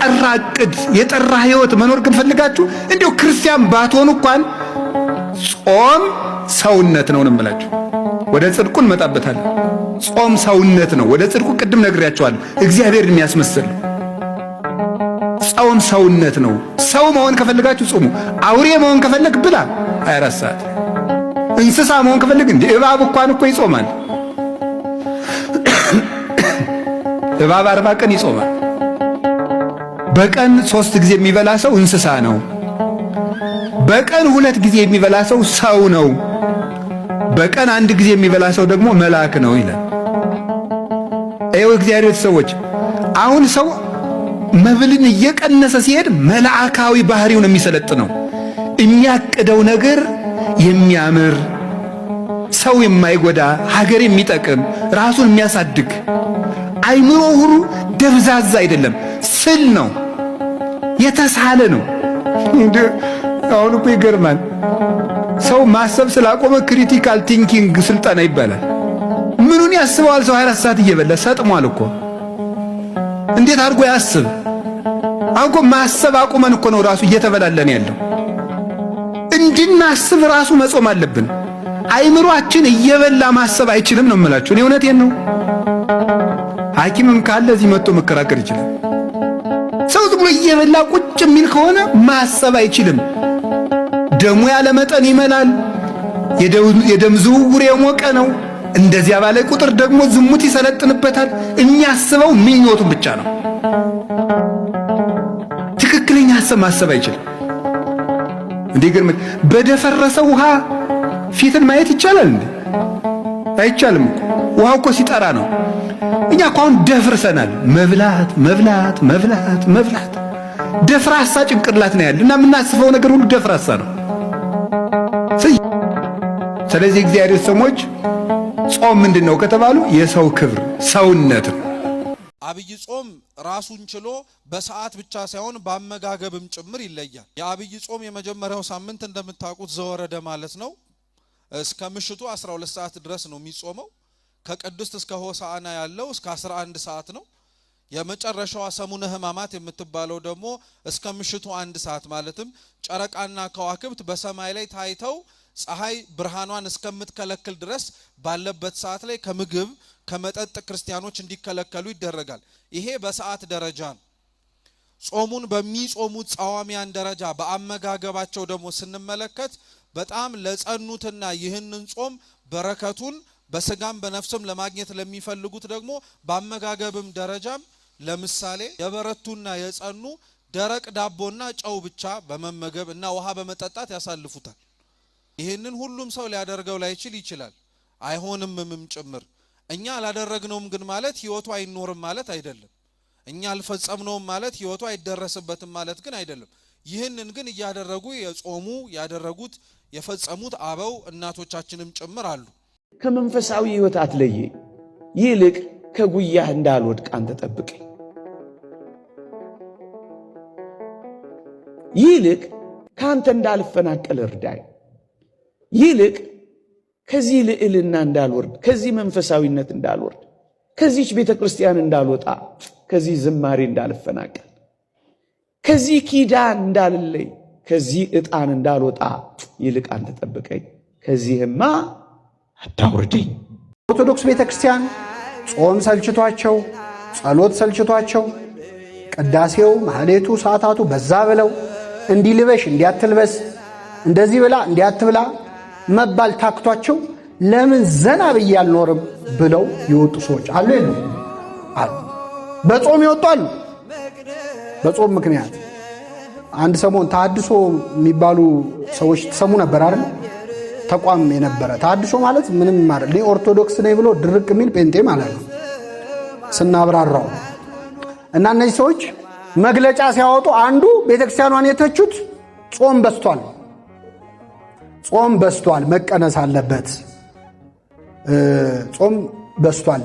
የጠራ እቅድ የጠራ ህይወት መኖር ግን ፈልጋችሁ እንዲሁ ክርስቲያን ባትሆኑ እንኳን ጾም ሰውነት ነው ነው የምላችሁ። ወደ ጽድቁ እንመጣበታለን። ጾም ሰውነት ነው። ወደ ጽድቁ ቅድም ነግሬያቸዋለሁ። እግዚአብሔርን የሚያስመስል ጾም ሰውነት ነው። ሰው መሆን ከፈለጋችሁ ጾሙ። አውሬ መሆን ከፈለግ ብላ 24 ሰዓት። እንስሳ መሆን ከፈለግ እንደ እባብ እንኳን እኮ ይጾማል። እባብ 40 ቀን ይጾማል። በቀን 3 ጊዜ የሚበላ ሰው እንስሳ ነው። በቀን 2 ጊዜ የሚበላ ሰው ሰው ነው። በቀን 1 ጊዜ የሚበላ ሰው ደግሞ መልአክ ነው ይላል። ይኸው እግዚአብሔር ሰዎች አሁን ሰው መብልን እየቀነሰ ሲሄድ መልአካዊ ባህሪውን የሚሰለጥነው የሚያቅደው ነገር የሚያምር ሰው የማይጎዳ ሀገር የሚጠቅም ራሱን የሚያሳድግ አይምሮ ሁሉ ደብዛዛ አይደለም፣ ስል ነው፣ የተሳለ ነው። አሁን እኮ ይገርማል። ሰው ማሰብ ስላቆመ critical thinking ስልጠና ይባላል። ምኑን ያስበዋል? ሰው 24 ሰዓት እየበላ ሰጥሟል እኮ። እንዴት አድርጎ ያስብ? አሁን እኮ ማሰብ አቁመን እኮ ነው ራሱ እየተበላለን ያለው። እንድናስብ ራሱ መጾም አለብን። አይምሮአችን እየበላ ማሰብ አይችልም ነው የምላችሁ። እኔ እውነቴን ነው። ሐኪምም ካለ እዚህ መጥቶ መከራከር ይችላል። ሰው ዝም ብሎ እየበላ ቁጭ የሚል ከሆነ ማሰብ አይችልም። ደሙ ያለ መጠን ይመላል። የደም ዝውውር የሞቀ ነው። እንደዚያ ባለ ቁጥር ደግሞ ዝሙት ይሰለጥንበታል። የሚያስበው ምኞቱን ብቻ ነው። ትክክለኛ ሐሳብ ማሰብ አይችልም። እንዴ ግርም በደፈረሰ ውሃ ፊትን ማየት ይቻላል እንዴ? አይቻልም እኮ። ውሃው እኮ ሲጠራ ነው። እኛ እኮ አሁን ደፍርሰናል። መብላት መብላት መብላት መብላት ደፍራሳ ጭንቅላት ነው ያለ እና የምናስበው ነገር ሁሉ ደፍራሳ ነው። ስለዚህ እግዚአብሔር ሰዎች ጾም ምንድነው ከተባሉ የሰው ክብር ሰውነት ነው። አብይ ጾም ራሱን ችሎ በሰዓት ብቻ ሳይሆን በአመጋገብም ጭምር ይለያል። የአብይ ጾም የመጀመሪያው ሳምንት እንደምታውቁት ዘወረደ ማለት ነው። እስከ ምሽቱ 12 ሰዓት ድረስ ነው የሚጾመው። ከቅድስት እስከ ሆሳዕና ያለው እስከ 11 ሰዓት ነው። የመጨረሻዋ ሰሙነ ሕማማት የምትባለው ደግሞ እስከ ምሽቱ 1 ሰዓት ማለትም ጨረቃና ከዋክብት በሰማይ ላይ ታይተው ፀሐይ ብርሃኗን እስከምትከለክል ድረስ ባለበት ሰዓት ላይ ከምግብ ከመጠጥ ክርስቲያኖች እንዲከለከሉ ይደረጋል። ይሄ በሰዓት ደረጃ ነው። ጾሙን በሚጾሙት ጻዋሚያን ደረጃ በአመጋገባቸው ደግሞ ስንመለከት በጣም ለጸኑትና ይህንን ጾም በረከቱን በስጋም በነፍስም ለማግኘት ለሚፈልጉት ደግሞ በአመጋገብም ደረጃም ለምሳሌ የበረቱና የጸኑ ደረቅ ዳቦና ጨው ብቻ በመመገብ እና ውሃ በመጠጣት ያሳልፉታል። ይህንን ሁሉም ሰው ሊያደርገው ላይችል ይችላል፣ አይሆንምም ጭምር። እኛ አላደረግነውም ግን ማለት ህይወቱ አይኖርም ማለት አይደለም። እኛ አልፈጸምነውም ማለት ህይወቱ አይደረስበትም ማለት ግን አይደለም። ይህንን ግን እያደረጉ የጾሙ ያደረጉት የፈጸሙት አበው እናቶቻችንም ጭምር አሉ። ከመንፈሳዊ ህይወት አትለየኝ፣ ይልቅ ከጉያህ እንዳልወድቅ አንተ ጠብቀኝ። ይልቅ ከአንተ እንዳልፈናቀል እርዳኝ። ይልቅ ከዚህ ልዕልና እንዳልወርድ፣ ከዚህ መንፈሳዊነት እንዳልወርድ፣ ከዚህች ቤተ ክርስቲያን እንዳልወጣ፣ ከዚህ ዝማሬ እንዳልፈናቀል፣ ከዚህ ኪዳን እንዳልለይ፣ ከዚህ ዕጣን እንዳልወጣ ይልቅ አንተ ጠብቀኝ፣ ከዚህማ አታውርደኝ። ኦርቶዶክስ ቤተክርስቲያን ጾም ሰልችቷቸው፣ ጸሎት ሰልችቷቸው፣ ቅዳሴው ማህሌቱ ሰዓታቱ በዛ ብለው እንዲህ ልበሽ እንዲያትልበስ እንደዚህ ብላ እንዲያትብላ መባል ታክቷቸው ለምን ዘና ብዬ አልኖርም ብለው የወጡ ሰዎች አሉ። የሉ አሉ። በጾም ይወጡ አሉ። በጾም ምክንያት አንድ ሰሞን ተሐድሶ የሚባሉ ሰዎች ትሰሙ ነበር አይደል? ተቋም የነበረ ተሐድሶ ማለት ምንም ማለት እኔ ኦርቶዶክስ ነኝ ብሎ ድርቅ የሚል ጴንጤ ማለት ነው ስናብራራው። እና እነዚህ ሰዎች መግለጫ ሲያወጡ አንዱ ቤተክርስቲያኗን የተቹት ጾም በዝቷል፣ ጾም በዝቷል፣ መቀነስ አለበት፣ ጾም በዝቷል።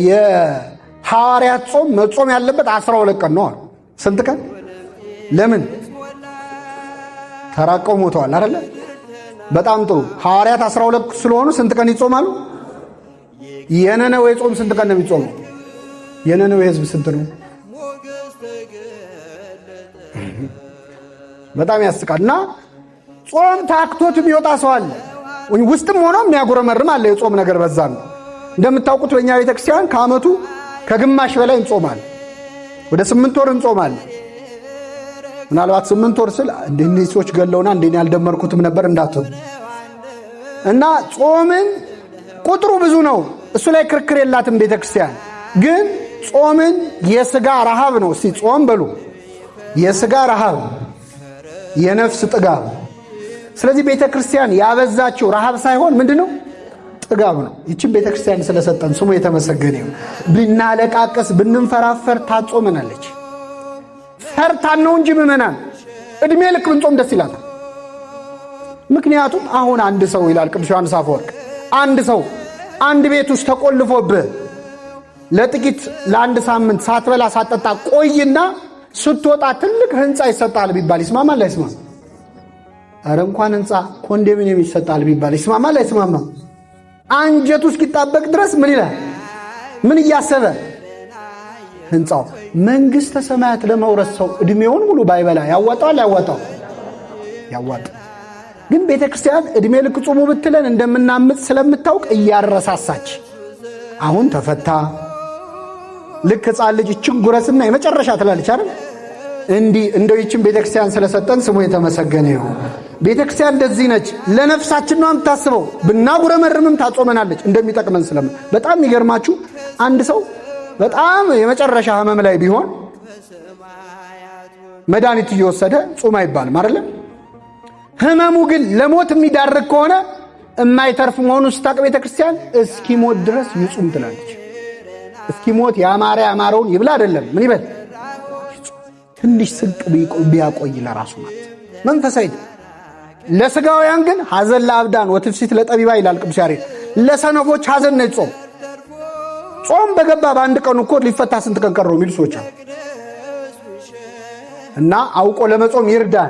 የሐዋርያት ጾም መጾም ያለበት 12 ቀን ነው አሉ። ስንት ቀን? ለምን? ተራቀው ሞተዋል አይደለ? በጣም ጥሩ። ሐዋርያት 12 ስለሆኑ ስንት ቀን ይጾማሉ? የነነዌ ጾም ስንት ቀን ነው የሚጾመው? የነነዌ ሕዝብ ስንት ነው? በጣም ያስቃል። እና ጾም ታክቶት የሚወጣ ሰው አለ፣ ውስጥም ሆኖ የሚያጉረመርም አለ። የጾም ነገር በዛ ነው። እንደምታውቁት በእኛ ቤተክርስቲያን ከዓመቱ ከግማሽ በላይ እንጾማለን። ወደ 8 ወር እንጾማለን። ምናልባት 8 ወር ስል እንደነዚህ ሰዎች ገለውና እንደኔ ያልደመርኩትም ነበር እንዳትሉ እና ጾምን ቁጥሩ ብዙ ነው። እሱ ላይ ክርክር የላትም ቤተክርስቲያን። ግን ጾምን የስጋ ረሃብ ነው። እስቲ ጾም በሉ። የስጋ ረሃብ፣ የነፍስ ጥጋብ። ስለዚህ ቤተክርስቲያን ያበዛችው ረሃብ ሳይሆን ምንድነው? ጥጋብ ነው። ይህችን ቤተክርስቲያን ስለሰጠን ስሙ የተመሰገነ ይሁን። ብናለቃቀስ ብንንፈራፈር ታጾመናለች። ፈርታን ነው እንጂ ምዕመናን እድሜ ልክ ብንጾም ደስ ይላታል። ምክንያቱም አሁን አንድ ሰው ይላል ቅዱስ ዮሐንስ አፈወርቅ፣ አንድ ሰው አንድ ቤት ውስጥ ተቆልፎብህ ለጥቂት ለአንድ ሳምንት ሳትበላ ሳትጠጣ ቆይና ስትወጣ ትልቅ ህንፃ ይሰጣል ቢባል ይስማማል አይስማማም? ኧረ እንኳን ህንፃ ኮንዶሚኒየም ይሰጣል ቢባል ይስማማል አይስማማም? አንጀቱ እስኪጣበቅ ድረስ ምን ይላል? ምን እያሰበ ህንፃው። መንግስተ ሰማያት ለመውረስ ሰው እድሜውን ሙሉ ባይበላ ያዋጣዋል? ያዋጣው ያዋጣው። ግን ቤተክርስቲያን እድሜ ልክ ጹሙ ብትለን እንደምናምጽ ስለምታውቅ እያረሳሳች አሁን ተፈታ። ልክ ህፃን ልጅ እችን ጉረስና የመጨረሻ ትላለች አይደል? እንዲህ እንደው ይችን ቤተክርስቲያን ስለሰጠን ስሙ የተመሰገነ ይሁን። ቤተክርስቲያን እንደዚህ ነች። ለነፍሳችን ነው የምታስበው። ብናጉረመርምም ታጾመናለች እንደሚጠቅመን ስለምን። በጣም የሚገርማችሁ አንድ ሰው በጣም የመጨረሻ ህመም ላይ ቢሆን መድኃኒት እየወሰደ ጹም አይባልም አይደለም? ህመሙ ግን ለሞት የሚዳርግ ከሆነ የማይተርፍ መሆኑን ስታቅ ቤተክርስቲያን እስኪሞት ድረስ ይጹም ትላለች። እስኪሞት ያማረ ያማረውን ይብላ አይደለም፣ ምን ይበል? ትንሽ ስንቅ ቢያቆይ ለራሱ ማለት መንፈሳዊ። ለስጋውያን ግን ሐዘን ለአብዳን ወትፍሲት ለጠቢባ ይላል ቅዱስ ያሬድ። ለሰነፎች ሐዘን ነው ጾም። ጾም በገባ በአንድ ቀኑ እኮ ሊፈታ ስንት ቀን ቀረው የሚሉ ሰዎች አሉ። እና አውቆ ለመጾም ይርዳል።